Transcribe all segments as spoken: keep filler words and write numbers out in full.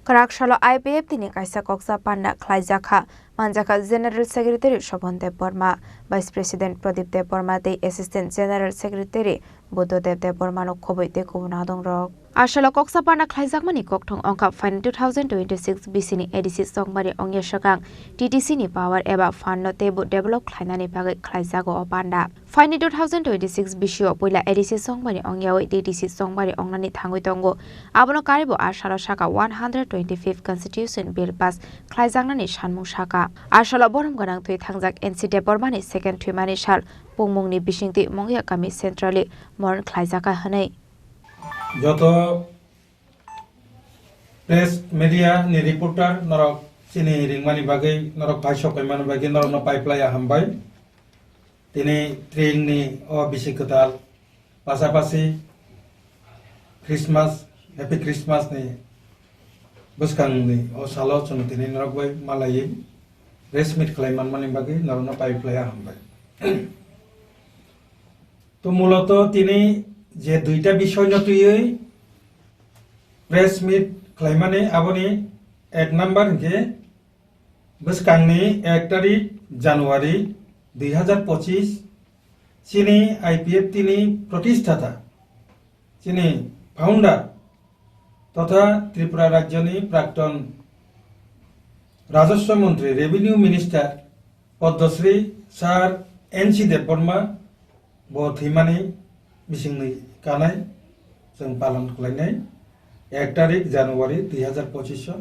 Kwrak salo I P F T ni kaisa koksa panda khlaijak kha, manjakha General Secretary Shobon Debbarma, Vice President Pradip Debbarma tei Assistant General Secretary Buddhadev Debbarma no khobwi tei kubun adongrok. Asalo koksa panda khlaijakmani kokthong wngkha phaini two thousand twenty-six B C ni A D C chongmani wngya swkang T T C ni power eba fund no teibo develop khlainani bagwi khlaijago o panda. Phaini two thousand twenty-six B C o puila A D C chongmani wngyawi T T C chongmani wngnani thangwi tongo. Abono karibo asalo saka one hundred twenty-fifth Constitution Bill pass khlaijaknani sanmung saka. Asalo borom gwnang twi thangjak N C Debbarmani second thwimani sal pungmungni bisingtwi Mongya kami centrally moron khlaijakha hwnwi. Joto press media ni reporter norok chini ringmani bagwi, norok paisok kaimani bagwi norokno paiplaiya hambai. Tini tring ni o bisi kwtal pasapasi Christmas, Happy Christmas ni bwskang ni o salo chwng tini norok bai malaiwi press meet khlai manmani bagwi norokno paiplaiya hambai. To muloto tini je duita bisoy no twiwi press meet khlaimani, aboni ek number hinkhe bwskangni ek tarik January dui hazar pochis chini I P F T ni protisthata, chini founder totha Tripura rajyoni prakton Rajaswa Montri, Revenue Minister Padmasri Sir N C Debbarma bo thwimani bisingni kanai chwng palon khlainai ek tarik January dui hazar pochis o.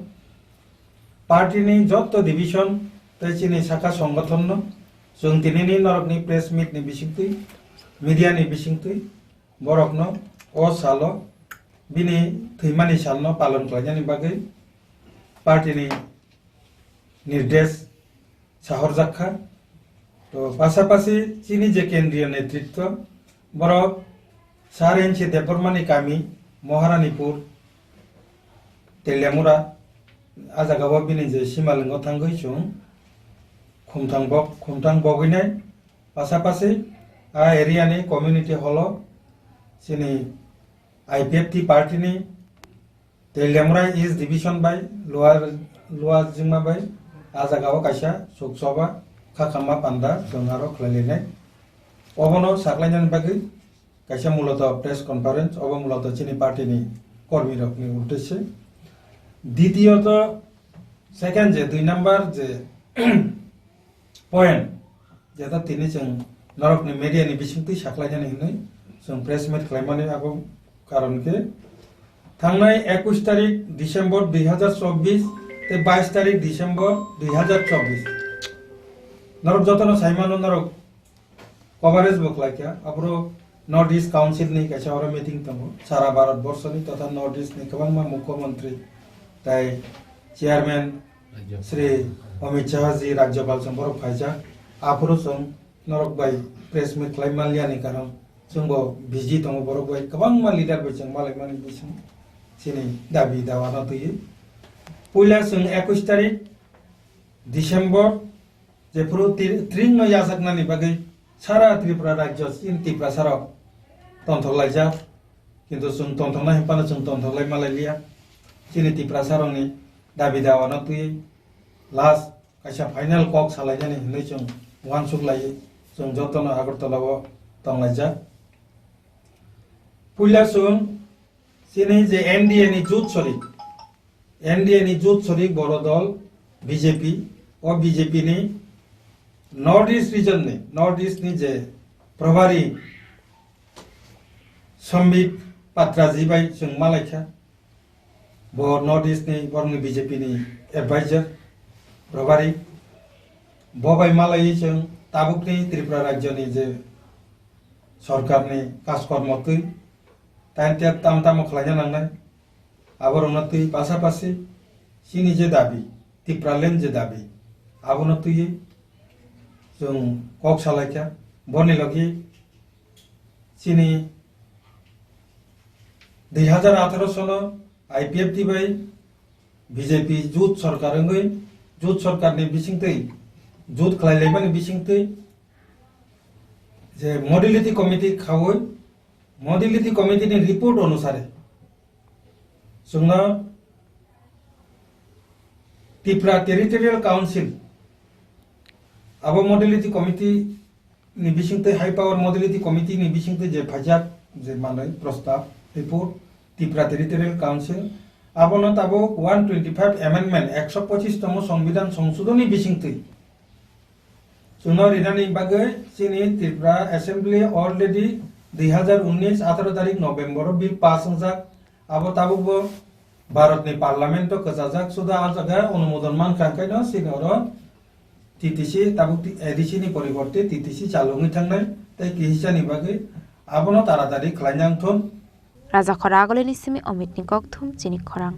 Party ni jotto division tei chini saka songothon no chwng tinini norokni press meet ni bisingtwi, media ni bisingtwi borokno o salo bini thwimani salno palon khlainani bagwi party ni nirdesh sahorjak kha. To pasapasi chini je kendriyo netritwo borok Sir N C Debbarmani kami Moharanipur Teliamura, a jagao bini je simalingo thangwi chwng khumthang bok, khumthang bogwinai pasapasi a area ni community hall o chini I P F T party ni Teliamura East Division bai Lower, Lower Jingma bai a jagao kaisa suksoba kha khamma panda chwng aro khlailainai. Obono saklainani bagwi kaisa muloto press conference, obo muloto chini party ni kormi rokni uddeshe. Ditiyoto second je dui number je point, jeta tini chwng norokni media ni bisingtwi saklainani hinwi chwng press meet khlaimani abo karon khe thangnai ekush tarik December dui hazar chobbish tei bais tarik December dui hazar chobbish. Norok jotono saimano norok coverage bo khlaikha, aphuru North East Council ni kaisa oro meeting tongo, sara Bharat borso ni totha North East ni kwbangma mukhyamantri tei chairman Rajyapal. Shri Amit Shah ji Rajyapal chwng borok phaijak, aphuru chwng norok bai press meet khlai manliya ni karon chwng bo busy tongo, borok bai kwbangma leader bai chwng malaimani bising chini dabi dawa no twiwi. Puila chwng ekush tarik December jephuru tir-, tring no yachaknani bagwi sara Tripura rajyo chini Tiprasa rok tonthok laijak, kintu chwng tonthoknai hinphano chwng tonthok lai malai liya. Chini Tiprasa rokni dabi dawa no twiwi last kaisa final kok salainani hinwi chwng uansuk laiwi chwng jotono Agartala o tong laijak. Puila chwng chini je N D A ni jut sori, N D A ni jut sori boro dol B J P, o B J P ni North East region ni, North East ni je Prabhari Sambit Patra ji bai chwng malaikha. Bo North East ni borokni B J P ni advisor Prabhari. Bo bai malaiwi chwng tabukni Tripura rajyo ni je sorkar ni kajkormo twi, tain tia tam tamo khlaina nangnai. Aborokno twi pasapasi chini je dabi, Tipraland je dabi, abono twiwi chwng kok salaikha. Boni logi chini dui hazar atharo sono I P F T bai B J P jut sorkar wngwi, jut sorkarni bisingtwi, jut khlailaimani bisingtwi je modality committee khaui, modality committee ni report onusare chwngno Tipra Territorial Council, abo Modality Committee ni bisingtwi, High Power Modality Committee ni bisingtwi je phaijak je manwi prostab, report, Tipra Territorial Council, abono tabuk one twenty five amendment, ekso pochis tomo Songbidan Songsodhon ni bisingtwi chwngno rinani bagwi chini Tripura Assembly already dui hazar unnish atharo tarik November o bill pass wngjak. Abo tabukbo Bharatni Parliament o kwchajak, suda a jaga onumodon mankha, hwnkhe no chini oro T T C tabuk A D C ni poriborte T T C chalungwi thangnai, tei kisisani bagwi abono taratari khlaina wngthun. Rajakhora Agulini simi Omitni kokthum chini khorang.